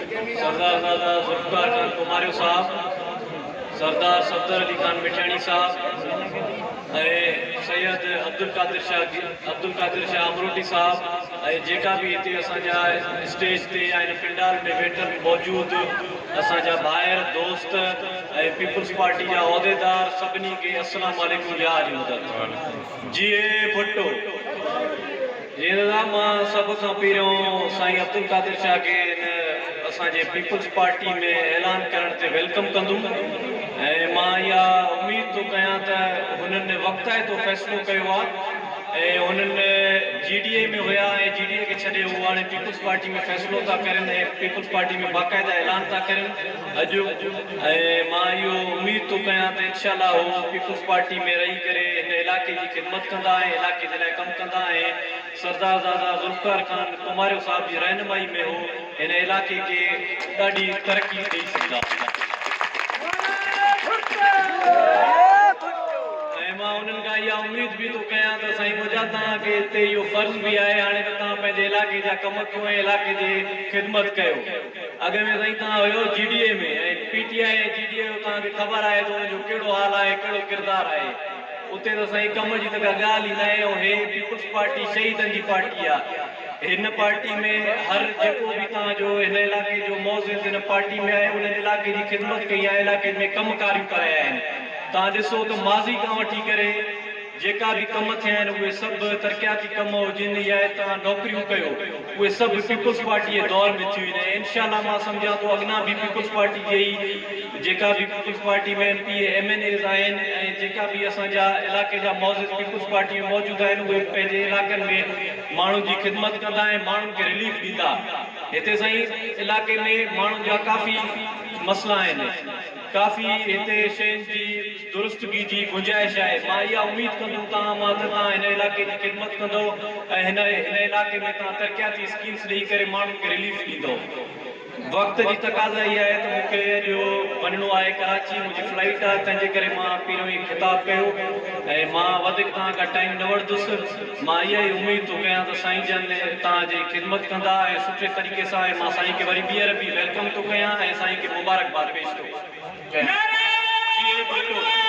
سردار زاده ذوالفقار خان ڪماريو صاحب، سردار صفدر علي خان مٺياڻي صاحب ۽ سيد عبدالقادر شاهه عبدالقادر شاهه امروٽي صاحب ۽ جيڪا به هتي اسان جا اسٽيج تي يا هن پنڊال ۾ ويٺل موجود اسان جا ڀائر دوست ۽ پيپلز پارٽي جا عهديدار سڀني کي السلام عليڪم يا علي مدد جيئي ڀٽو. جيئن دادا مان سڀ کان پهريون سائين عبدالقادر شاهه کي هن اسان جي پيپلز پارٽي ۾ اعلان ڪرڻ تي welcome ڪندم ۽ مان اها اميد ٿو ڪيان ته هنن وقتائتو فيصلو ڪيو آهي ۽ هنن جي ڊي اي ۾ هيا ۽ جي ڊي اي کي ڇڏي هو هاڻي پيپلز پارٽي ۾ فيصلو ٿا ڪرين ۽ پيپلز پارٽي ۾ باقاعده اعلان ٿا ڪرين اڄ ۽ مان اهو اميد ٿو ڪيان ته انشاء الله هو پيپلز پارٽي ۾ رهي ڪري هن علائقي جي خدمت ڪندا ۽ علائقي جي لاء ڪم ڪندا ۽ سردار زاده ذوالفقار خان ڪماريو صاحب جي رهنمائي ۾ هو هن علائقي کي ڏاڍي ترقي ڏئي سگهندا. ۽ مان انهن کان اها اميد به ٿو ڪيان ته سائين منهنجا توهان کي هتي اهو فرض به آهي هاڻي ته توهان پنهنجي علائقي جا ڪم ڪيو ۽ علائقي جي خدمت ڪيو. اڳ ۾ سائين توهان هيو جي ڊي اي ۾ ۽ پي ٽي آء ۽ جي ڊي اي جو توهان کي خبر آهي ته ان جو ڪهڙو حال آهي ڪهڙو ڪردار آهي اتي ته سائين ڪم جي ته ڪا ڳالهه ئي ناهي ۽ هي پيپلز پارٽي شهيدن جي پارٽي آهي هن پارٽي ۾ هر جيڪو به توهان جو هن علائقي جو معزز هن پارٽي ۾ آهي انهن علائقي جي خدمت ڪئي آهي علائقي ۾ ڪم ڪاريون ڪرايا آهن توهان ڏسو ته ماضي کان وٺي ڪري جيڪا به ڪم ٿيا آهن اهي سڀ ترقياتي ڪم هجن يا اتان نوڪريون ڪيو اهي سڀ پيپلز پارٽي جي دور ۾ ٿيون آهن ۽ انشاء الله مان سمجهان ٿو اڳنا به پيپلز پارٽي جي ئي جيڪا به peoples party ۾ M P A M N As آهن ۽ جيڪا به اسان جا علائقي جا معزز پيپلز پارٽي ۾ موجود آهن اهي پنهنجي علائقن ۾ ماڻهن جي خدمت ڪندا ۽ ماڻهن کي رليف ڏيندا هتي سائين علائقي ۾ ماڻهن جا ڪافي مسئلا آهن ڪافي هتي شين جي درستگي جي گنجائش آهي، مان اها اميد ڪندم توهان مان ته توهان هن علائقي جي خدمت ڪندؤ ۽ هن هن علائقي ۾ توهان ترقياتي اسڪيمز ڏئي ڪري ماڻهن کي رليف ڏيندؤ. وقت جي تقاضا اها آهي ته مون کي اڄ وڃڻو آهي ڪراچي منهنجي فلائيٽ آهي تنهن جي ڪري مان پهريون ئي خطاب ڪيو ۽ مان وڌيڪ توهان کان ٽائيم نه وٺندس مان اها ئي اميد ٿو ڪيان ته سائين جن توهان جي خدمت ڪندا ۽ سٺي طريقي سان ۽ مان سائين کي وري ٻيهر به welcome ٿو ڪيان ۽ سائين کي مبارڪباد پيش ٿو ڪيان. جيئي ڀٽو.